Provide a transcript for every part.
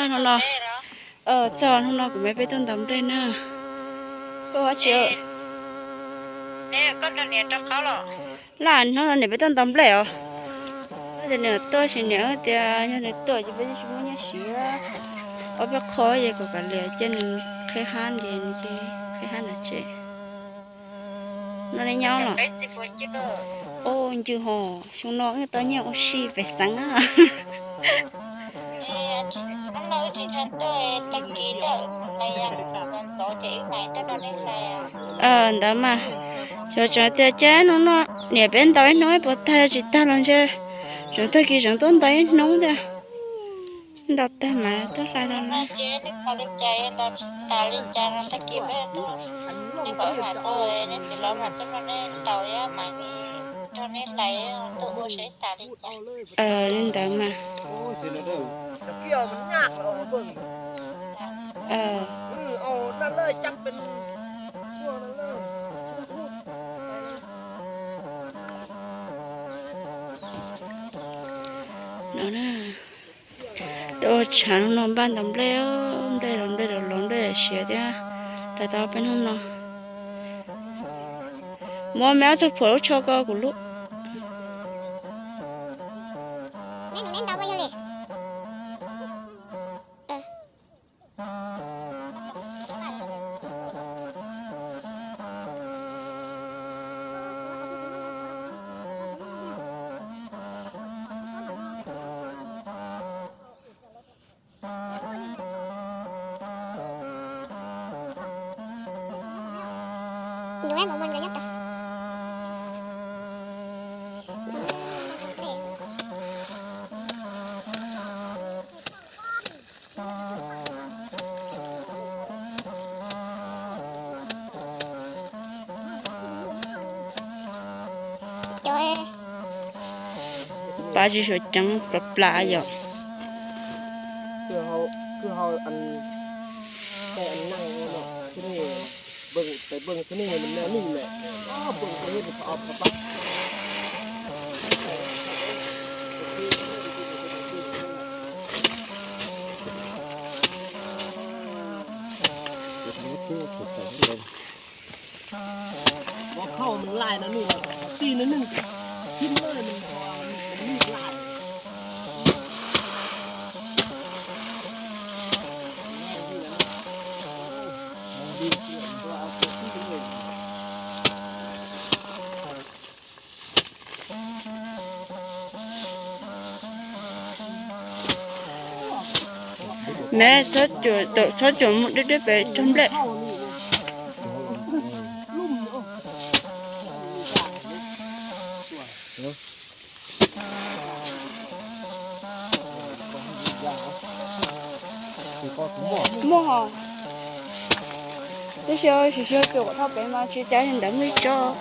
Hnub no, txog hnub no kuv me peb tuaj ntaus nplej na. Koj ua tsi? Laj hnub no niam peb tuaj ntaus nplej os. Tias nws tuaj ces niam tias yog nws tuaj ces peb tsis muaj nyiaj siv. Ob peb qho ces kom kav liam ces nws qheb hab ces nws ces qheb hab nram tsev. No nej nyob los? Ua ncws hos, xyoo no wb tau nyiaj ua si pem xeev na. Ntawd mas, xyov tseem tias ces hnub no niam peb ntaus ib hnub puas tag tsis tag los ntshe tseem tag kis tseem tuaj ntaus ib hnub tiag. Ntaus tag mas tuaj hlais los na. Li ntawd mas. No na, tuaj tshav no npaj ntaus nplej, nplej los nplej los los nplej siav thiab. Hlais tau peb hnub no. Muab me ob txog phuam lub tsho ko kuv lub. Pab tsis suav ceev plas plas yom. Me txhob cuam mus deb deb pem rau nplej. Muaj hos. Tab sis sim xyuas cuam thauj pem mas tsis cas li ntawd muaj ib tsob.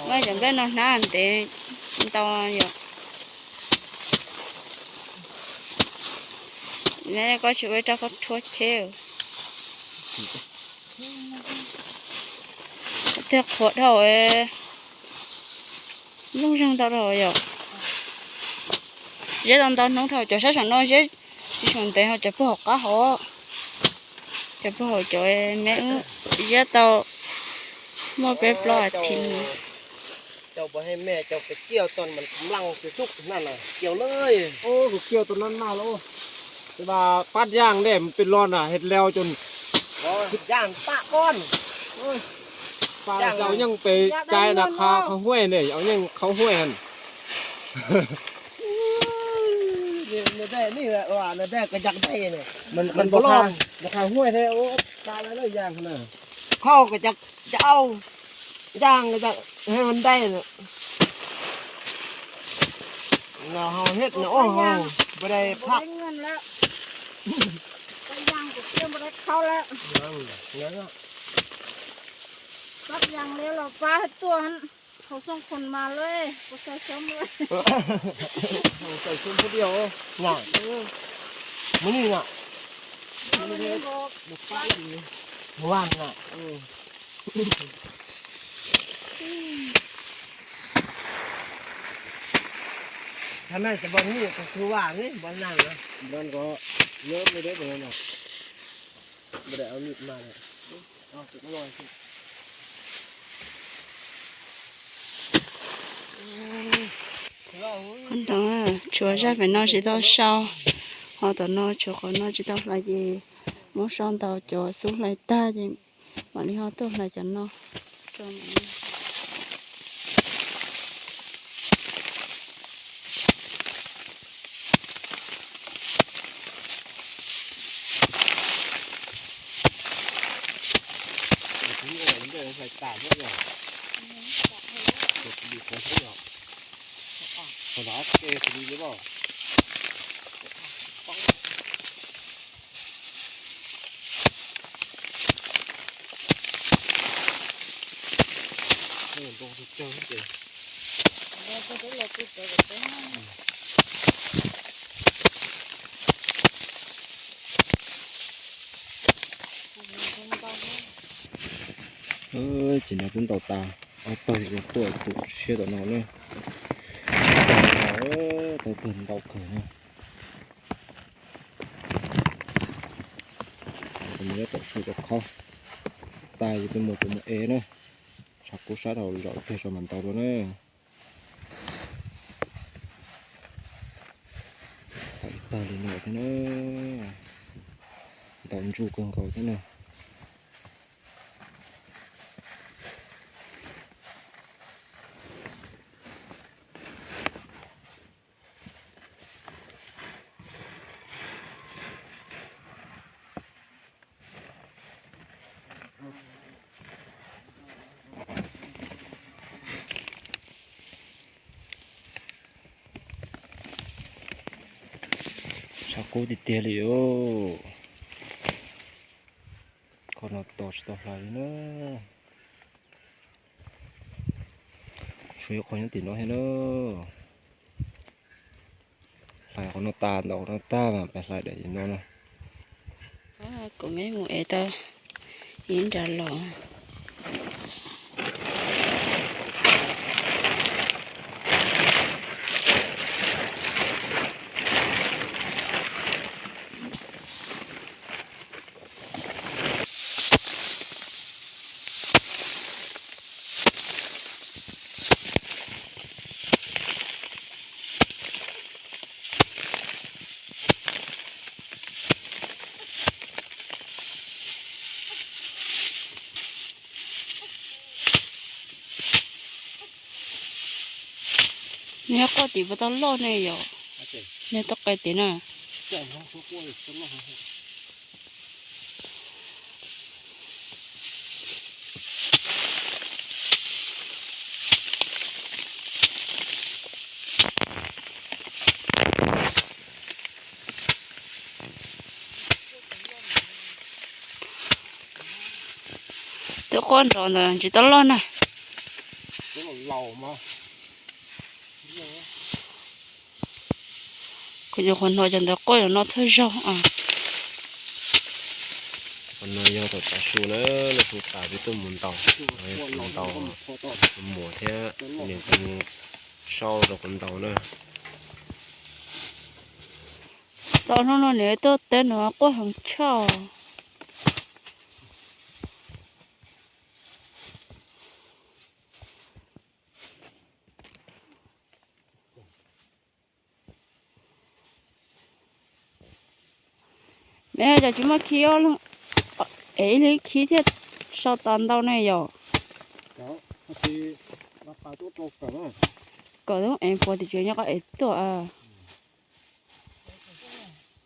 Muab cov nplej no hnab ntev ntau yom. Koj tsis ua rau koj rhuav cheb. Tiag qhuav dhau, lub zeeg ntau dhau yom. Ziab tau ntau hnub dhau, cov sab saum no ziab tsis tshua ntev, ho cov puag hauv qab hauv, cov puag hauv cov me wb ziab tau muaj peb plaub athiv no. Pab yaj dej peb los na, hes leo cov, pab cov yeej pem cai na, qhov huaj ne, yeej qhov huaj. Tej, koj cov tej, koj cov, cov huaj thiab, ua ta lawm lawm yas na. Khau koj cov, cov au, yas koj cov, ntej na. Nws hau hiab nws ua hau, npua dai phab. Pab yas li los pab tuaj, hauv xoo khoom mas lawm, kuv xav xyoob lawm. Xav xyoob pub diaj na. Mus ni na. Mus vaj na. Thaum no ces npog ni, tus tub vaj ni npog nag na. Npog ko, nyob peb deb npog no. Npog deb mas. Qhov no tshuav zaj pem no tsis tau sau, ho tom no tshuav qhov no tsis tau hlais ces muab sau ntau cov xub hlais tag ces mam li ho tuaj hlais cov no. Ces no twb ntaus tas ob tog, tuaj tus tshiab tom no na. Tau tag ntau kawg na. Mus tom su cov khob tas, yus twb mus tus mus ev na. Tshav kub sab dhau, zaum kiag tso mam ntaus dua na. Tag li no thiab na, ntaus ntsuj kawg nkaus thiab na. Tshav kub tiag tiag li os. Qhov no tos tsis tau hlais li na. Tshuav ib qho nyob tim no thiab na. Hlais qhov no tas, ntaus qhov no tag mas peb hlais daim no na. Kuv me mus ev tau ib nra los. Nws quaj tim puas tau loj ne yom? Nws tau qe tim na. Twb quaj nrov ntawd tsis tau loj na. Kuv nyuam qhuav hnov cov ntawd quaj yog no thawj zaug. Qhov no yog thaum tav su na, lub su tas peb tuaj mus ntaus, mus ntaus muam thiab nws kuv mus sau rau kuv ntaus na. Tau hnub no nws tuaj teb no quaj heev choj. Me cov tsis muaj khib, es ib leeg khib thiaj sau tas ntau ne yom. Kom es puas tim tsev nyob qo es tuaj.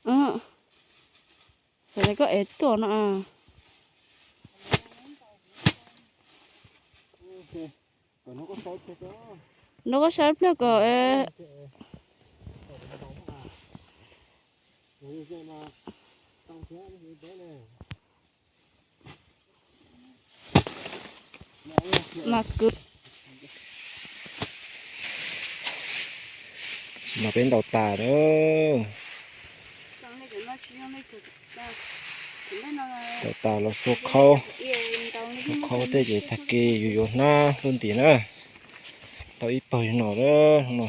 Tam koj ev tuaj no. Nrog koj saib pliag kom mas kwv. Mas peb ntaus tas lawm. Ntaus tas los xua khaub, xua khaub tej ces tag kis yus yuav hnab lub ntim na. Tau ib pawg no lawm no.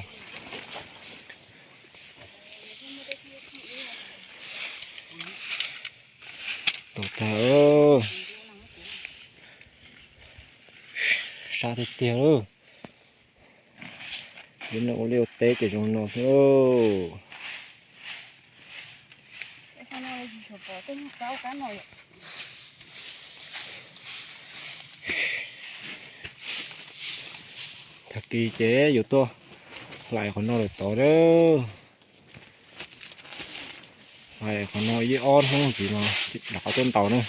Tau tag, sab tiag tiag lauj. Peb no ua liaj ua teb ces zoo no xwb. Tag kis ces yuav tuaj hlais qhov no lawm tod na. Hlais qhov no ib ob hnub ntxiv no rov qab tuaj ntaus na.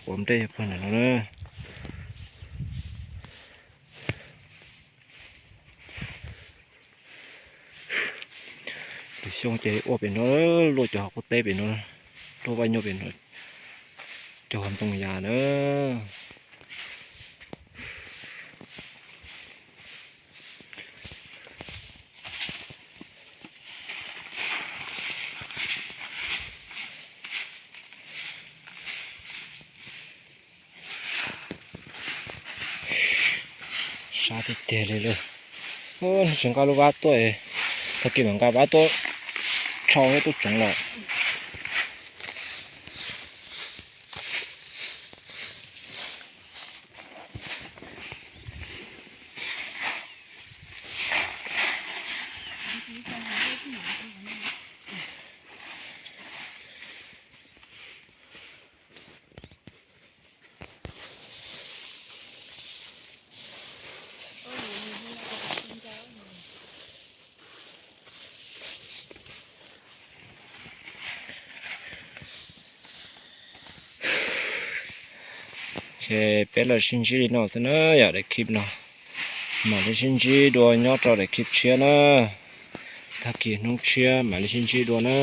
Quav nplej yog pawg ntawm no na. Tus xyoo ces ua pem no, luaj cov qub teb pem no, luaj vaj nyuj pem no, cog ntoo yas na. Sab tiag tiag li lawm. Tsis nqa lub vab tuaj, tag kis mam nqa vab tuaj tshau thiab tuaj tsoov lawm. Ces peb los sib ntsib li no xwb na yom, daim clip no. Mam li sib ntsib dua nyob rau daim clip tshiab na. Tag kis hnub tshiab mam li sib ntsib dua na.